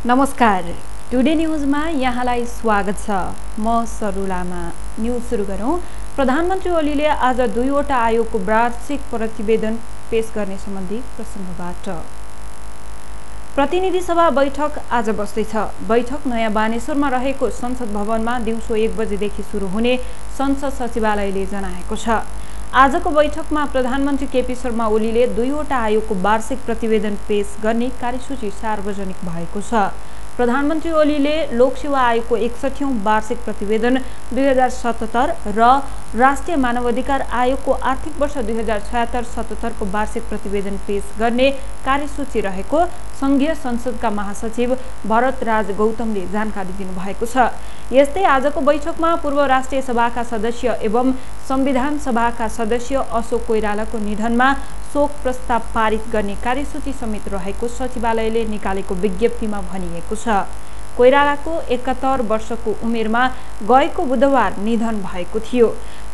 नमस्कार, टुडे न्यूजमा यहाँलाई स्वागत छ। म सरुलामा। न्यूज सुरु गरौं। प्रधानमन्त्री ओलीले आज दुईवटा आयोगको वार्षिक प्रतिवेदन पेश गर्ने सम्बन्धी प्रसङ्गबाट। प्रतिनिधि सभा बैठक आज बस्दैछ। बैठक नयाँ बानेश्वरमा रहेको संसद भवनमा दिउँसो 1 बजेदेखि सुरु हुने संसद सचिवालयले जनाएको छ। आजको बैठकमा प्रधानमन्त्री केपी शर्मा ओलीले दुईवटा आयोगको वार्षिक प्रतिवेदन पेश गर्ने कार्यसूची सार्वजनिक भएको छ। प्रधानमन्त्री ओलीले लोकसेवा आयोगको 61औं वार्षिक प्रतिवेदन 2077 र राष्ट्रिय मानवाधिकार आयोगको आर्थिक वर्ष 2076-77 को वार्षिक प्रतिवेदन पेश गर्ने कार्यसूची रहेको संघीय संसदका महासचिव भरत राज गौतमले जानकारी दिनुभएको छ। यस्तै आजको बैठकमा पूर्व राष्ट्रिय सभाका सदस्य एवं संविधान सभाका सदस्य अशोक कोइरालाको निधनमा शोक प्रस्ताव पारित गर्ने कार्यसूची समेत रहेको सचिवालयले निकालेको विज्ञप्तिमा भनिएको छ। कोइरालाको 71 वर्षको उमेरमा गएको बुधबार निधन भएको थियो।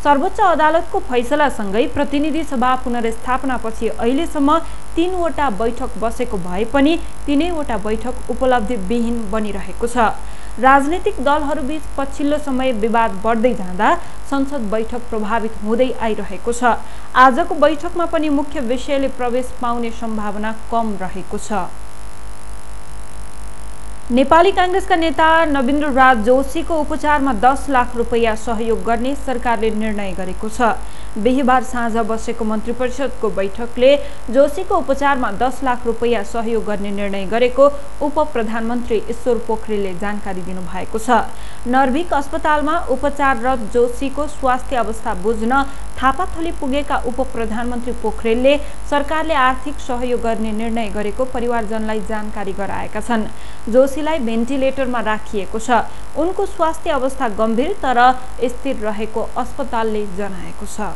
सर्वोच्च अदालतको फैसलासँगै प्रतिनिधि सभा पुनर्स्थापनापछि अहिलेसम्म 3 वटा बैठक बसेको भए पनि तीनैवटा बैठक उपलब्धिविहीन बनिरहेको छ। राजनीतिक दलहरूबीच पछिल्लो समय विवाद बढ्दै जाँदा संसद बैठक प्रभावित हुँदै आइरहेको छ। आजको बैठकमा पनि मुख्य विषयले प्रवेश पाउने सम्भावना कम रहेको छ। नेपाली कांग्रेसका नेता नवीन्द्र राज जोशीको उपचारमा 10 लाख रुपैयाँ सहयोग गर्ने सरकारले निर्णय गरेको छ। बिहीबार साँझ बसेको मन्त्री परिषदको बैठकले जोशीको उपचारमा 10 लाख रुपैयाँ सहयोग गर्ने निर्णय गरेको उप प्रधानमन्त्री ईश्वर पोखरेलले जानकारी दिनुभएको छ। नर्भिक अस्पतालमा उपचाररत जोशीको स्वास्थ्य अवस्था बुझ्न थापाथली पुगेका उप प्रधानमन्त्री पोखरेलले सरकारले आर्थिक सहयोग गर्ने निर्णय गरेको परिवारजनलाई जानकारी गराएका छन्। जोशीलाई भेन्टिलेटरमा राखिएको छ। उनको स्वास्थ्य अवस्था गम्भीर तर स्थिर रहेको अस्पतालले जनाएको छ।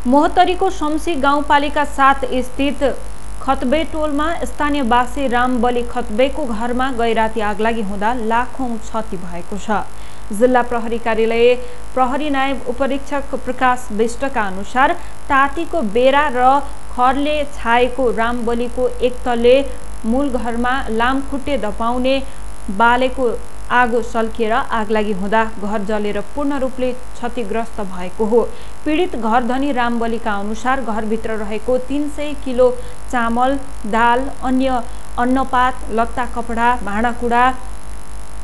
मोहतरीको शम्सी गाउँपालिका 7 स्थित खतबे टोलमा स्थानीयवासी रामबली खतबेको घरमा गैराती आगलागी हुँदा लाखौं क्षति भएको छ। जिल्ला प्रहरी कार्यालय प्रहरी नायब उपरीक्षक प्रकाश विष्टका अनुसार टाटीको बेरा र खरले छाएको रामबलीको एक तले मूल घरमा लामखुट्टे धपाउने बालेको आगो सल्किएर आगलागी हुँदा घर जलेर पूर्ण रूपले क्षतिग्रस्त भएको हो। पीडित घरधनी रामबलीका अनुसार घरभित्र रहेको 300 किलो चामल, दाल, अन्य अन्नपात, लत्ता कपडा, भाँडाकुडा,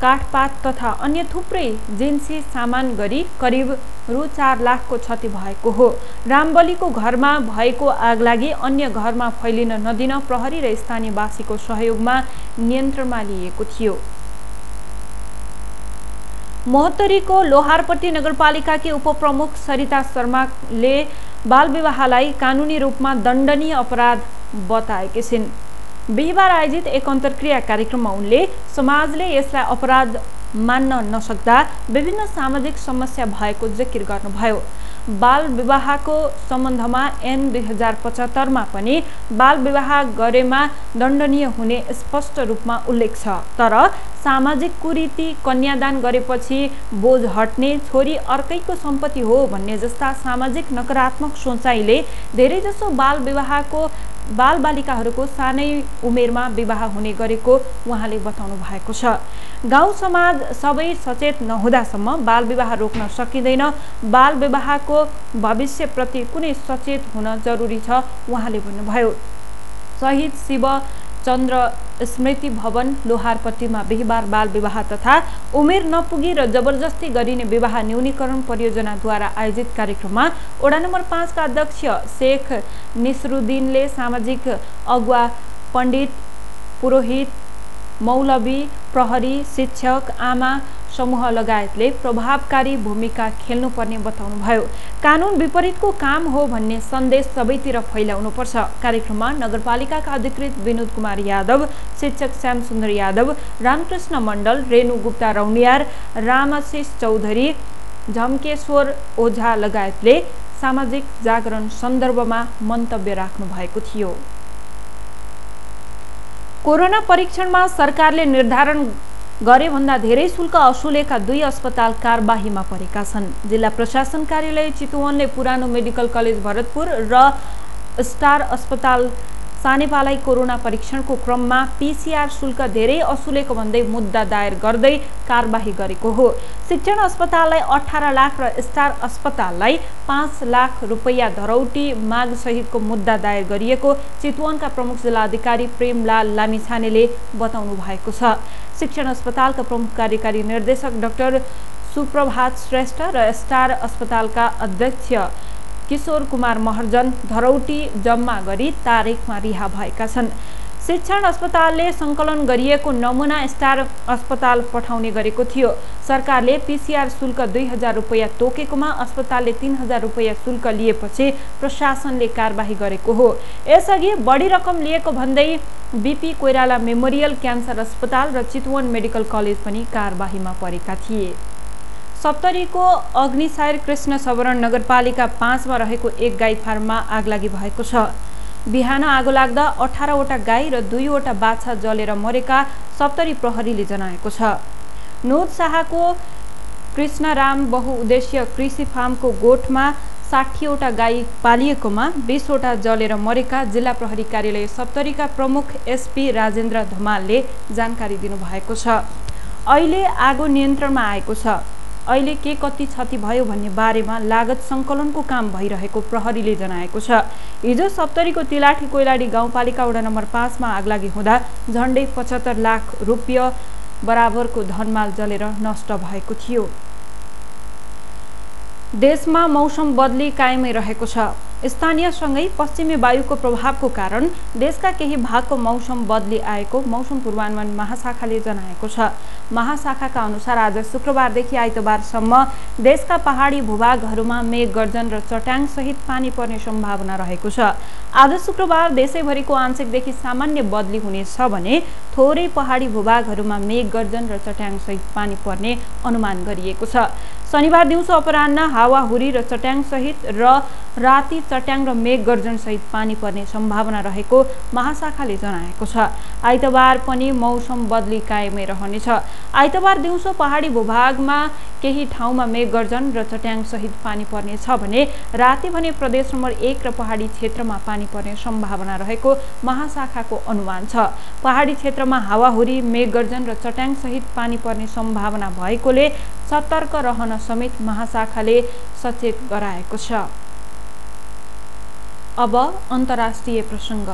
काठपात तथा अन्य थुप्रै जिन्सी सामान गरी करिब रु 4 लाखको क्षति भएको हो। रामबलीको घरमा भएको आगलागी अन्य घरमा फैलिन नदिन प्रहरी र स्थानीयवासीको सहयोगमा नियन्त्रणमा लिएको थियो। मोहतरीको लोहारपट्टी नगरपालिकाकी उपप्रमुख सरिता शर्माले बालविवाहलाई कानुनी रूपमा दण्डनीय अपराध बताएकी छिन्। बिहीबार आयोजित एक अन्तर्क्रिया कार्यक्रममा उनले समाजले यसलाई अपराध मान्न नसक्दा विभिन्न सामाजिक समस्या भएको जिकिर गर्नुभयो। बाल विवाहको सम्बन्धमा ऐन 2075 मा पनि बाल विवाह गरेमा दण्डनीय हुने स्पष्ट रूपमा उल्लेख छ। तर सामाजिक कुरीति, कन्यादान गरेपछि बोझ हट्ने, छोरी अर्कैको सम्पत्ति हो भन्ने जस्ता सामाजिक नकारात्मक सोचाइले धेरैजसो बालबालिकाहरूको सानै उमेरमा विवाह हुने गरेको उहाँले बताउनु भएको छ। गाउँ समाज सबै सचेत नहुँदासम्म बाल विवाह रोक्न सकिँदैन। बाल विवाहको भविष्यप्रति कुनै सचेत हुन जरुरी छ उहाँले भन्नुभयो। शहीद शिव चन्द्र स्मृति भवन लोहारपट्टीमा बिहीबार बाल विवाह तथा उमेर नपुगी र जबरजस्ती गरिने विवाह न्यूनीकरण परियोजनाद्वारा आयोजित कार्यक्रममा वडा नम्बर 5 का अध्यक्ष शेख निसरुद्दिनले सामाजिक अगुवा, पण्डित, पुरोहित, मौलवी, प्रहरी, शिक्षक, आमा समूह लगायतले प्रभावकारी भूमिका खेल्नुपर्ने बताउनुभयो। कानुन विपरीतको काम हो भन्ने सन्देश सबैतिर फैलाउनुपर्छ। कार्यक्रममा नगरपालिकाका अधिकृत विनोद कुमार यादव, शिक्षक श्याम सुन्दर यादव, रामकृष्ण मण्डल, रेणु गुप्ता रौनियार, रामाशिष चौधरी, झम्केश्वर ओझा लगायतले सामाजिक जागरण सन्दर्भमा मन्तव्य राख्नु भएको थियो। कोरोना परीक्षणमा सरकारले निर्धारण गरे भन्दा धेरै शुल्क असुलेका 2 अस्पताल कारबाहीमा परेका छन्। जिल्ला प्रशासन कार्यालय चितवनले पुरानो मेडिकल कलेज भरतपुर र स्टार अस्पताल सानेपालाई कोरोना परीक्षणको क्रममा पीसीआर शुल्क धेरै असुलेको भन्दै मुद्दा दायर गर्दै कारबाही गरेको हो। शिक्षण अस्पताललाई 18 लाख र स्टार अस्पताललाई 5 लाख रुपैयाँ धरौटी माग सहितको मुद्दा दायर गरिएको चितवनका प्रमुख जिल्लाधिकारी प्रेमलाल लामिछानेले बताउनु भएको छ। शिक्षण अस्पतालका प्रमुख कार्यकारी निर्देशक डाक्टर सुप्रभात श्रेष्ठ र स्टार अस्पतालका अध्यक्ष किशोर कुमार महर्जन धरौटी जम्मा गरी तारिखमा रिहा भएका छन्। शिक्षण अस्पतालले सङ्कलन गरिएको नमुना स्टार अस्पताल पठाउने गरेको थियो। सरकारले पीसीआर शुल्क 2000 रुपैयाँ तोकेकोमा अस्पतालले 3000 रुपैयाँ शुल्क लिएपछि प्रशासनले कारबाही गरेको हो। यसअघि बढी रकम लिएको भन्दै बीपी कोइराला मेमोरियल क्यान्सर अस्पताल र चितवन मेडिकल कलेज पनि कारबाहीमा परेका थिए। सप्तरीको अग्निसायर कृष्ण सवरण नगरपालिका 5 मा रहेको एक गाई फार्ममा आगलागी भएको छ। बिहान आगो लाग्दा 18 वटा गाई र 2 वटा बाछा जलेर मरेका सप्तरी प्रहरीले जनाएको छ। नूर शाहको कृष्णराम बहुउद्देश्य कृषि फार्मको गोठमा 60 वटा गाई पालिएकोमा 20 वटा जलेर मरेका जिल्ला प्रहरी कार्यालय सप्तरीका प्रमुख एसपी राजेन्द्र धमालले जानकारी दिनुभएको छ। अहिले आगो नियन्त्रणमा आएको छ। अहिले के कति क्षति भयो भन्ने बारेमा लागत सङ्कलनको काम भइरहेको प्रहरीले जनाएको छ। हिजो सप्तरीको तिलाठी कोइलाडी गाउँपालिका वडा नम्बर 5 मा आगलागी हुँदा झण्डै 75 लाख रुपियाँ बराबरको धनमाल जलेर नष्ट भएको थियो। देशमा मौसम बदली कायमै रहेको छ। स्थानीयसँगै पश्चिमी वायुको प्रभावको कारण देशका केही भागको मौसम बदली आएको मौसम पूर्वानुमान महाशाखाले जनाएको छ। महाशाखाका अनुसार आज शुक्रबारदेखि आइतबारसम्म देशका पहाडी भूभागहरूमा मेघ गर्जन र चट्याङ सहित पानी पर्ने सम्भावना रहेको छ। आज शुक्रबार देशैभरिको आंशिकदेखि सामान्य बदली हुनेछ भने थोरै पहाडी भूभागहरूमा मेघ गर्जन र चट्याङ सहित पानी पर्ने अनुमान गरिएको छ। शनिबार दिउँसो अपराह्न हावाहुरी र चट्याङ सहित र राति चट्याङ र मेघ गर्जन सहित पानी पर्ने सम्भावना रहेको महाशाखाले जनाएको छ। आइतबार पनि मौसम बदली कायमै रहनेछ। आइतबार दिउँसो पहाडी भूभागमा केही ठाउँमा मेघ गर्जन र चट्याङ सहित पानी पर्नेछ भने राति भने प्रदेश नम्बर 1 र पहाडी क्षेत्रमा पानी पर्ने सम्भावना रहेको महाशाखाको अनुमान छ। पहाडी क्षेत्रमा हावाहुरी मेघ गर्जन र चट्याङ सहित पानी पर्ने सम्भावना भएकोले सतर्क रहन समेत महाशाखाले सचेत गराएको छ। अब अन्तर्राष्ट्रिय प्रसङ्ग।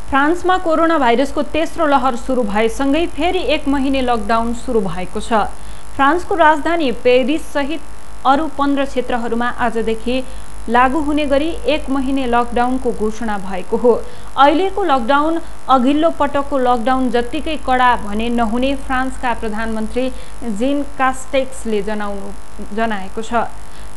फ्रान्समा कोरोना भाइरसको तेस्रो लहर सुरु भएसँगै फेरि 1 महिने लकडाउन सुरु भएको छ। फ्रान्सको राजधानी पेरिस सहित अरू 15 क्षेत्रहरूमा आजदेखि लागू हुने गरी 1 महिने लकडाउनको घोषणा भएको हो। अहिलेको लकडाउन अघिल्लो पटकको लकडाउन जत्तिकै कडा भने नहुने फ्रान्सका प्रधानमन्त्री जीन कास्टेक्सले जनाएको छ।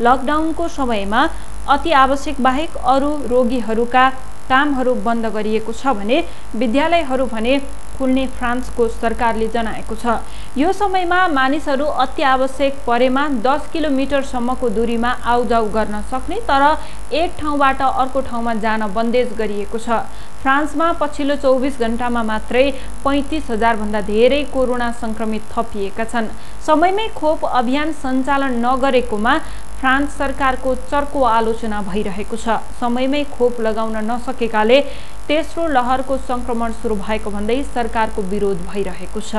लकडाउनको समयमा अति आवश्यक बाहेक अरू रोगीहरूका कामहरू बन्द गरिएको छ भने विद्यालयहरू भने खुल्ने फ्रान्सको सरकारले जनाएको छ। यो समयमा मानिसहरू अति आवश्यक परेमा 10 किलोमिटरसम्मको दूरीमा आउजाउ गर्न सक्ने तर एक ठाउँबाट अर्को ठाउँमा जान बन्देज गरिएको छ। फ्रान्समा पछिल्लो 24 घण्टामा मात्रै 35,000 भन्दा धेरै कोरोना संक्रमित थपिएका छन्। समयमै खोप अभियान सञ्चालन नगरेकोमा फ्रान्स सरकारको चर्को आलोचना भइरहेको छ। समयमै खोप लगाउन नसकेकाले तेस्रो लहरको संक्रमण सुरु भएको भन्दै सरकारको विरोध भइरहेको छ।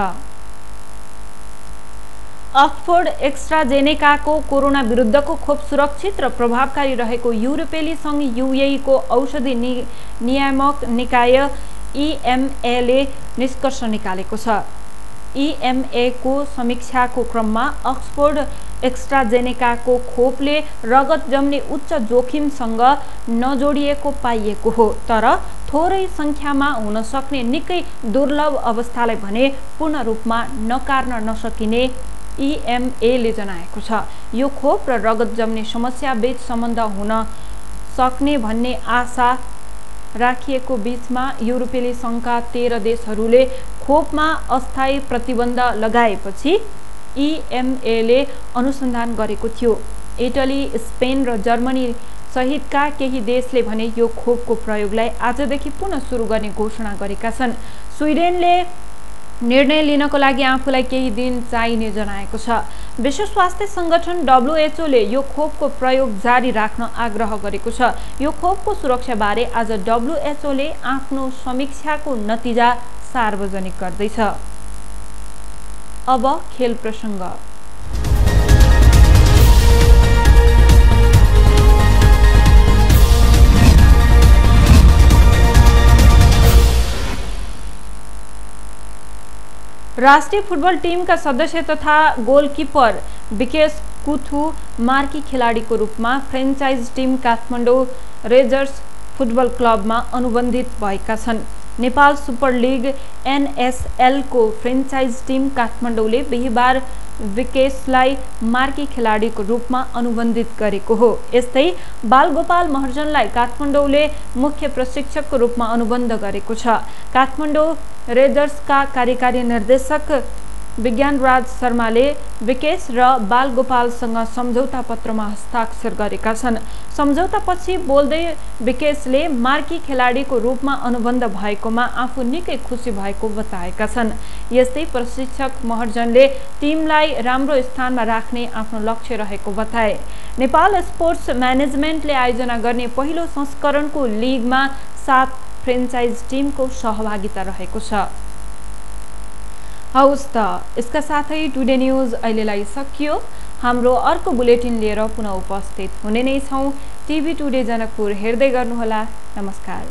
अक्सफोर्ड एस्ट्राजेनेकाको कोरोना विरुद्धको खोप सुरक्षित र प्रभावकारी रहेको युरोपेली संघ युएईको औषधि नियामक निकाय EMAले निष्कर्ष निकालेको छ। EMAको समीक्षाको क्रममा अक्सफोर्ड एस्ट्राजेनेकाको खोपले रगत जम्ने उच्च जोखिमसँग नजोडिएको पाइएको हो तर थोरै संख्यामा हुन सक्ने निकै दुर्लभ अवस्थालाई भने पूर्ण रूपमा नकार्न नसकिने EMAले जनाएको छ। यो खोप र रगत जम्ने समस्या बीच सम्बन्ध हुन सक्ने भन्ने आशा राखिएको बीचमा युरोपेली संघका 13 देशहरूले खोपमा अस्थायी प्रतिबन्ध लगाएपछि EMAले अनुसन्धान गरेको थियो। इटली, स्पेन र जर्मनी सहितका केही देशले भने यो खोपको प्रयोगलाई आजदेखि पुनः सुरु गर्ने घोषणा गरेका छन्। स्विडेनले निर्णय लिनको लागि आफूलाई केही दिन चाहिने जनाएको छ। विश्व स्वास्थ्य संगठन WHO ले यो खोपको प्रयोग जारी राख्न आग्रह गरेको छ। यो खोपको सुरक्षाबारे आज WHO ले आफ्नो समीक्षाको नतिजा सार्वजनिक गर्दैछ। अब खेल प्रसङ्ग। राष्ट्रिय फुटबल टिमका सदस्य तथा गोलकिपर विकेश कुथु मार्की खेलाडीको रूपमा franchise team Kathmandu Rayzrs football क्लबमा अनुबन्धित भएका छन्। नेपाल सुपर लिग NSL को फ्रेन्चाइज टिम काठमाडौँले बिहीबार विकेशलाई मार्की खेलाडीको रूपमा अनुबन्धित गरेको हो। यस्तै बालगोपाल महर्जनलाई काठमाडौँले मुख्य प्रशिक्षकको रूपमा अनुबन्ध गरेको छ। काठमाडौँ रेजर्सका कार्यकारी निर्देशक विज्ञानराज शर्माले विकेश र बालगोपालसँग सम्झौता पत्रमा हस्ताक्षर गरेका छन्। सम्झौतापछि बोल्दै विकेशले मार्की खेलाडीको रूपमा अनुबन्ध भएकोमा आफू निकै खुसी भएको बताएका छन्। यस्तै प्रशिक्षक महर्जनले टिमलाई राम्रो स्थानमा राख्ने आफ्नो लक्ष्य रहेको बताए। नेपाल स्पोर्ट्स म्यानेजमेन्टले आयोजना गर्ने पहिलो संस्करणको लिगमा 7 फ्रेन्चाइज टिमको सहभागिता रहेको छ। हौस् त, यसका साथै टुडे न्युज अहिलेलाई सकियो। हाम्रो अर्को बुलेटिन लिएर पुनः उपस्थित हुने नै छौँ। टिभी टुडे जनकपुर हेर्दै गर्नुहोला। नमस्कार।